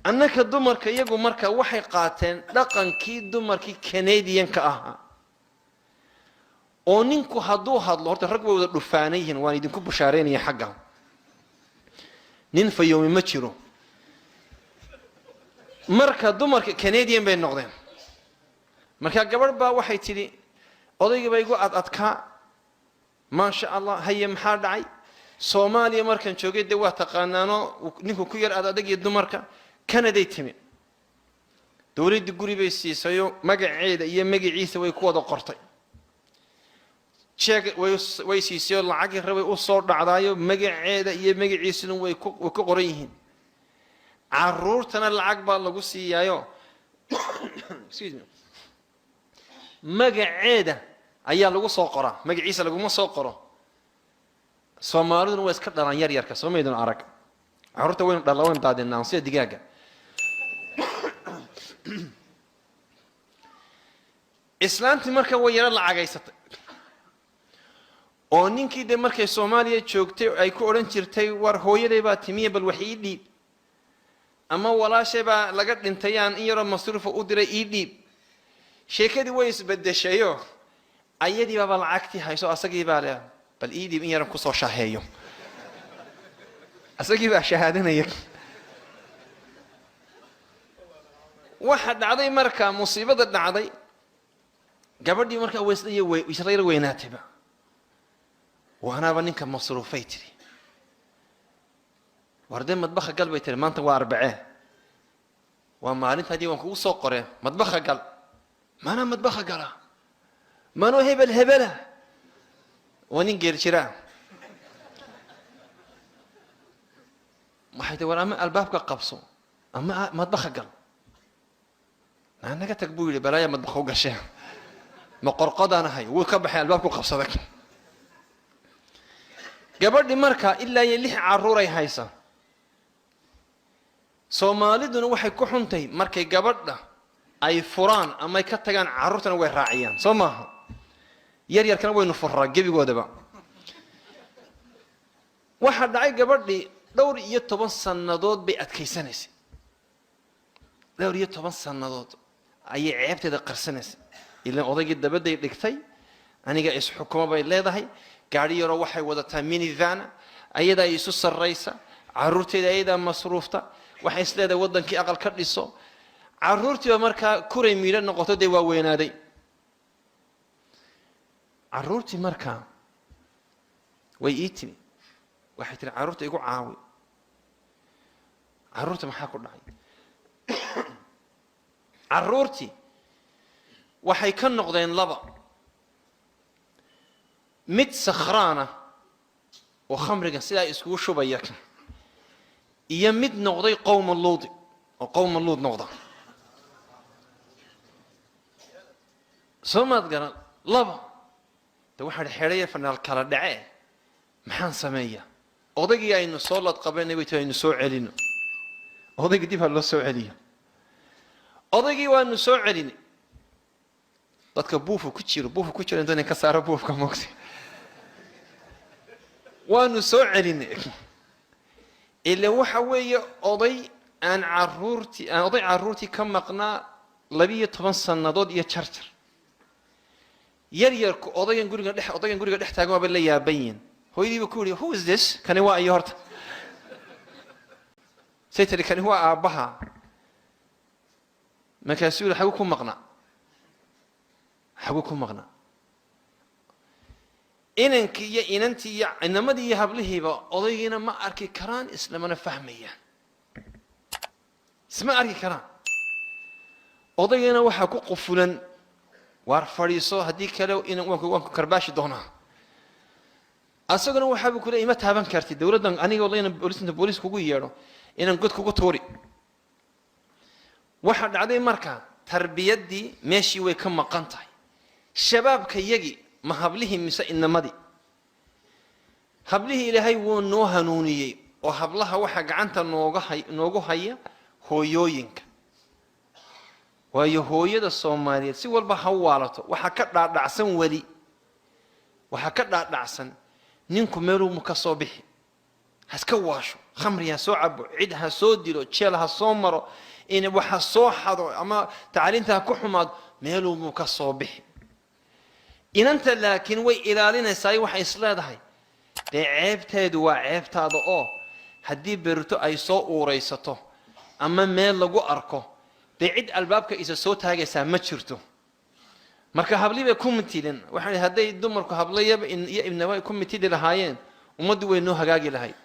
Annaka dumarka iyagu marka waxay qaateen dhaqankii dumarkii Canadianka ahaa, oo ninku hadduu hadlo, horta rag way wada dhufaanan yihiin. Waan idinku bushaareynaya, xagga nin fayoomi ma jiro. Marka dumarka Canadian bay noqdeen. Marka gabadh baa waxay tidhi, "Odaygii baa igu ad adkaa." Maasha Allah, haye, maxaa dhacay? "Soomaaliya markaan joogay, dee waa taqaanaano, ninku ku yar ad adag iyo dumarka. Canaday timi, dowladdii guri bay siisayo, magaceeda iyo magaciisa way ku wada qortay. Jeeg way siisayoo lacagii rabay u soo dhacdaayo, magaceeda iyo magaciisuna way ku qoran yihiin. Caruurtana lacag baa lagu siiyaayo, excuse me, magaceeda ayaa lagu soo qoraa, magaciisa laguma soo qoro. Soomaaliduna waa iska dhalaan yar yarka, soo maydun arag? Carruurta waynu dhala, waynu daadinaa sida digaaga. Islaantii marka way yaro lacagaysatay, oo ninkii dee markay Soomaaliya joogtay ay ku odhan jirtay, 'War hooyaday baa timiya, bal wax ii dhiib,' ama 'Walaashay baa laga dhintayaan, in yaroo masruufa u diray, ii dhiib.' Sheekadii way isbedeshayo, ayadii baaba lacagtii hayso, asagii baa le, 'Bal ii dhiib in yaran kusoo shaheeyo.' Asagii baa shahaadanaya. Waxa dhacday marka, musiibada dhacday, gabadhii markaa way isla yar weynaatayba. 'Waanaaba ninka masruufay,' tiri. 'War dee madbaha gal,' bay tiri. 'Maanta waa Arbacee, waa maalintaadii waan kugu soo qoree, madbaha gal.' Maanaa madbaha gala? Manoo hebel hebela, waa nin geel jiraa." Waxay tii, 'War ama albaabka qabso ama madbaha gal.' 'Naa naga tag,' buu yidhi, 'balaaya madbaha u gashee, ma qorqodaan ahay?' Wuu ka baxay, albaabku qabsaday. Gabadhi marka ilaa iyo lix carruuray haysa. Soomaaliduna waxay ku xuntahay, markay gabadha ay furaan ama ay ka tagaan, carruurtana way raaciyaan, soo maaha? Yar yarkana waynu furaa gebigoodaba. Waxaa dhacay, gabadhii dhowr iyo toban sannadood bay adkaysanaysay. Dhowr iyo toban sannadood ayay ceebteeda qarsanaysay, ilaan odaygii dabaday dhigtay. 'Aniga isxukumo,' bay leedahay. Gaadhi yaroo waxay wadataa minivana, ayadaa isu sarraysa, carruurteeda ayadaa masruufta. Waxay is leedahay, 'Waddankii aqal ka dhiso.' Carruurtiiba markaa kuray miidho noqoto, dee waa weynaaday carruurtii. Markaa way ii timi, waxay tihi, 'Carruurta igu caawi.' Carruurta maxaa ku dhacay? Carruurtii waxay ka noqdeen laba: mid sakhraana oo khamriga sidaa iskugu shubaya, iyo mid noqday qowma luudi, oo qowma Luud noqda. Soo maad garan? Laba de waxaa xedhaya fanaal kala dhace. Maxaan sameeyaa? Odaygii aynu soo ladqabanay, bay tii, aynu soo celino odaygii. Dib ha loo soo celiyo odaygii. Waanu soo celinay. Dadka buufu ku jiro, buufu ku jiro, inta ka saaro buufka moogta. Waanu soo celinay. Ila waxa weeye oday aan caruurtii, aan oday carruurtii ka maqnaa 12 sannadood iyo jarjar. Yar yarku odaygan guriga dhex taagan waaba la yaaban yihin. Hooyadiiba ku yidhi, "Who is this? Kani waa iyo horta?" Say tiri, "Kani waa aabbaha." Markaasuu yihi, "Xaguu ku maqnaa? Xaguu ku maqnaa?" Inankii iyo inantii iyo inamadii iyo hablihiiba odaygiina ma arki karaan, islamana fahmayaan, isma arki karaan. Odaygiina waxaa ku qufulan, "Waar fadhiiso, haddii kale waan ku karbaashi doonaa." Asaguna waxaabuu ku leey, "Ima taaban kartid, dowladdan aniga walla inaan booliis, inta booliis kugu yeedho, inaan god kugu tuuri." Waxaa dhacday marka, tarbiyaddii meeshii way ka maqan tahay. Shabaabka yagi, ma hablihii mise inamadii? Hablihii Ilaahay wuu noo hanuuniyey, oo hablaha waxaa gacanta nooga hay, noogu haya hooyooyinka. Waayo, hooyada Soomaaliyeed si walba ha waalato, waxaa ka dhaadhacsan, weli waxaa ka dhaadhacsan, ninku meeluu ka soo bixi, ha iska waasho. Khamri ha soo cabo, cid ha soo dilo, jeel ha soo maro, in wax ha soo xado ama tacliinta ha ku xumaado, meeluu ka soo bixi. Inanta laakiin way ilaalinaysaa. Waxay isleedahay, dee ceebteedu waa ceebtaada, oo haddii berito ay soo uuraysato ama meel lagu arko, dee cid albaabka isa soo taagaysaa ma jirto. Marka habli bay ku mitideen. Waxaan hadday dumarku hablayaba iyo ibnaba ay ku mitidi lahaayeen, ummaddu way noo hagaagi lahayd.